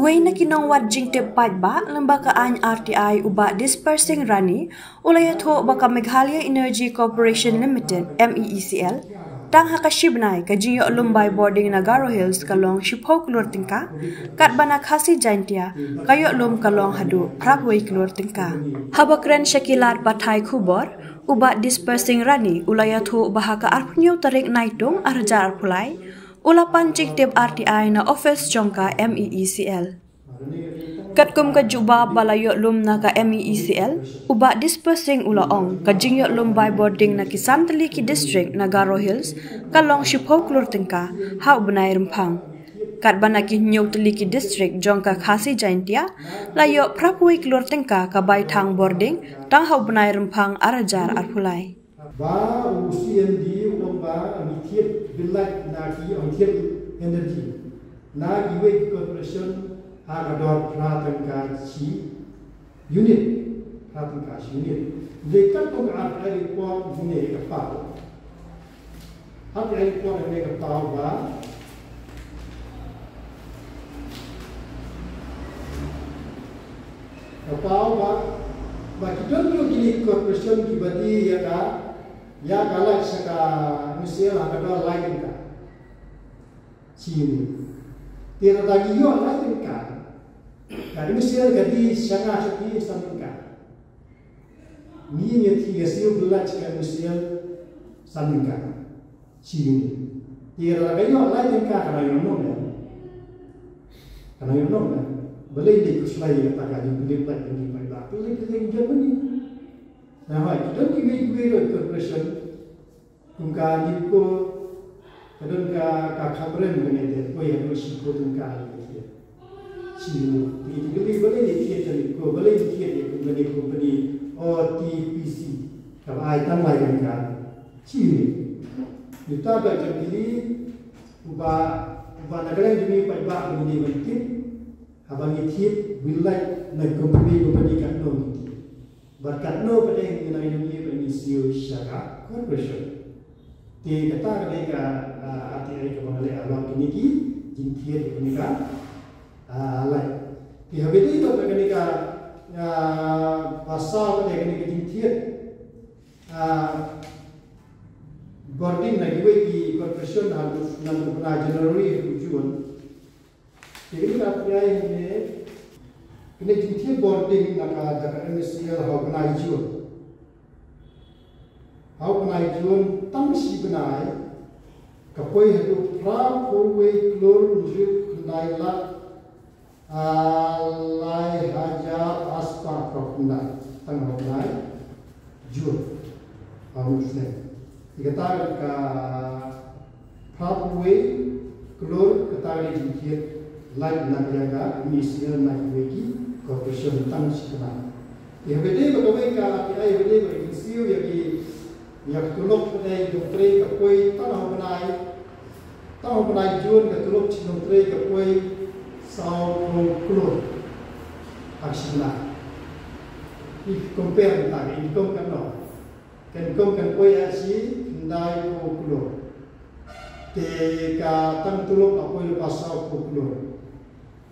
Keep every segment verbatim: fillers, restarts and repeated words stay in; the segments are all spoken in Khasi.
Wei na ki nongwad jingtip paidbah lyngba ka aiñ R T I u Bah Dispersing Rani u la ïathuh ba ka Meghalaya Energy Corporation Limited, M E E C L, tang ha ka shi bnai ka jingïoh lum bai bording na Garo Hills ka long shiphew klur tyngka, katba na Khasi Jaintia ka ïoh lum ka long haduh phra phew wei klur tyngka. Haba kren sha ki lad pathai khubor, u Bah Dispersing Rani u la ïathuh ba ha ka arphew hynñiew tarik Naitung arhajar arphew lai u la pan jingtip R T I na office jong ka M E E C L. Katkum ka jubab ba la ïoh lum na ka M E E C L, u Bah Dispersing u la ong ka jingïoh lum bai bording na ki san tylli ki district na Garo Hills ka long shiphew klur tyngka ha u bnai Rymphang. Katba na ki hynñiew tylli ki district jong ka Khasi Jaintia la ïoh phra phew wei klur tyngka ka bai thang bording tang ha u bnai Rymphang arhajar arphew lai. Ba u C M D u ong ba ngi thied bill light na ki, ong thied energy na kiwei ki corporation ha ka dor phra tyngka shi unit, phra tyngka shi unit. Dei katkum ka R T I report ne ka paw. R T I report ne ka paw ba, ka paw ba, ba ki don ruh kine ki corporation kiba die ïa ka, ïa ka light sha ka M E E C L ha ka dor lai tyngka shi unit. Te lada ngi ïoh lai tyngka, ka M E E C L ka die sha nga sha phi san tyngka. Ngi, ngi thied, ngi siew bill light sha ka M E E C L san tyngka shi unit. Te lada ka ïoh lai tyngka ka nang ïoh nong ne, ka nang ïoh nong ne. Balei dei khuslai ïa kata ka jingpynlip light ba ngi paidbah, pynlip light jong ngi. Namar ki don kiwei kiwei ruh corporation, kum ka NEEPCO, ka don ka, ka kham rem kane te, poi haduh shiphew tyngka ïa ka thied shi unit. Te ki jingkylli, balei ngi thied ïa NEEPCO, balei ngi thied ïa company, company O T P C kaba ai tang lai tyngka shi unit. Uta ka jingkylli uba, uba na ka liang jong ngi paidbah ba ngi dei ban tip, haba ngi thied bill light na company, company katno ngi thied. Bad katno pat ngi nang ïohi ba ngi siew sha ka corporation. Te kata ka dei ka, ah, R T I kaba nga leh halor kine ki jingthied kine ka, ah, light. Te haba ïadei bad kane ka, ah, ba saw pat kine ka jingthied, ah, bording na kiwei ki corporation ha, naduh u bnai January haduh u June. Te kane ka R T I ne, kane jingthied bording na ka, da ka M E E C L ha u bnai June. Ha u bnai June tang shi bnai ka poi haduh phra phew wei klur hynriew khyndai lak, ah, lai hajar arspah phra khyndai. Tang ha u bnai June ha une u snem. Te kata ka phra phew wei klur kata ka dei jingthied light na ka liang ka M E E C L na kiwei ki corporation tang shi bnai. Te haba ïadei bad kawei ka R T I, haba ïadei bad ka jingsiew ïa ki, ïa ka tulop ka dei jong u nongtrei ka poi tang ha u bnai, tang ha u bnai June ka tulop jong u nongtrei ka poi saw phew klur ha ka shi bnai. If compare mynta ka income katno, ka income kan poi ha shi khyndai phew klur. Te ka tang tulop ka poi lypa saw phew klur.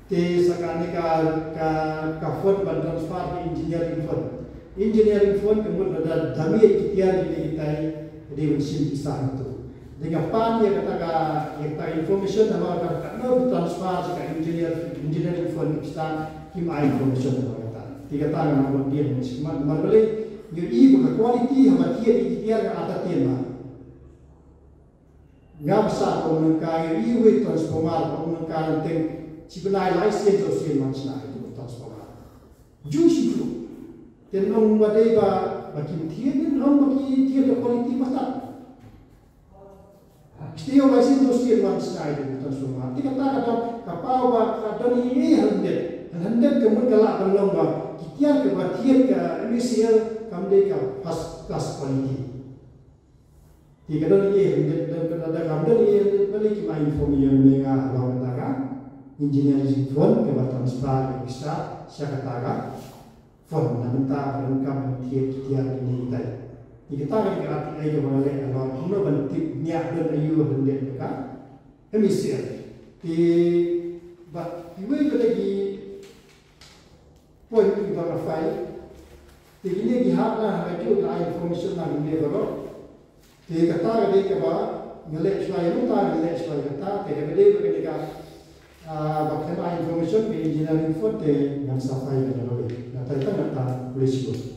Te sa kane ka, ka, ka fund ban transfer ka engineering fund. Engineering fund ka mut lada da mih ki tiar kine kitai, ka dei ban shim pisa hangto. Te nga pan ïa kata ka, ïa kata ka information namar ka, katno ki transfer sha ka engineer, engineering fund ki pisa, kim ai information namar kata. Te kata nga nang ban dien shim namar balei, ngi ïohi ba ka quality haba thied ïa ki tiar ka ata tien ma. Nga bsa ko nang ka ïohi wei transformer ko nang ka nang teng shi bnai lai sien saw sien man shna ïa u transformer. Ju shi ju. Te nong ba dei ba, ba kim thied, nong ba ki thied da quality ba tat. Shi ïoh lai sien saw sien man shna ïa u transformer. Te kata ka dei ka paw ba ka don ïa hyndet. Hyndet ka mut ka lah ban long ba ki tiar kaba thied ka M E E C L kam dei ka first class quality. Te ka don ïa hyndet, don ka, da, da kam don ïa hyndet, balei kim ai inform ïa nga halor kata ka engineering fund kaba transfer ïa pisa sha kata ka fund na bynta ba donkam ban thied ki tiar kine kitai. Te kata ka dei ka R T I kaba nga leh halor kumno ban tip nia don aïu hyndet ka M E E C L. Te Bad kiwei pat ki point kiba nga file. Te kine ki hap na ha kajuh ka information na kine baroh. Te kata ka dei kaba nga leh shuwa ïa mynta, nga leh shuwa ïa kata, te kaba dei ba ka dei ka, ah, ba khlem ai information ka engineering report te ngan sa file ka jong ka dei. Nga tai tang kata police ko.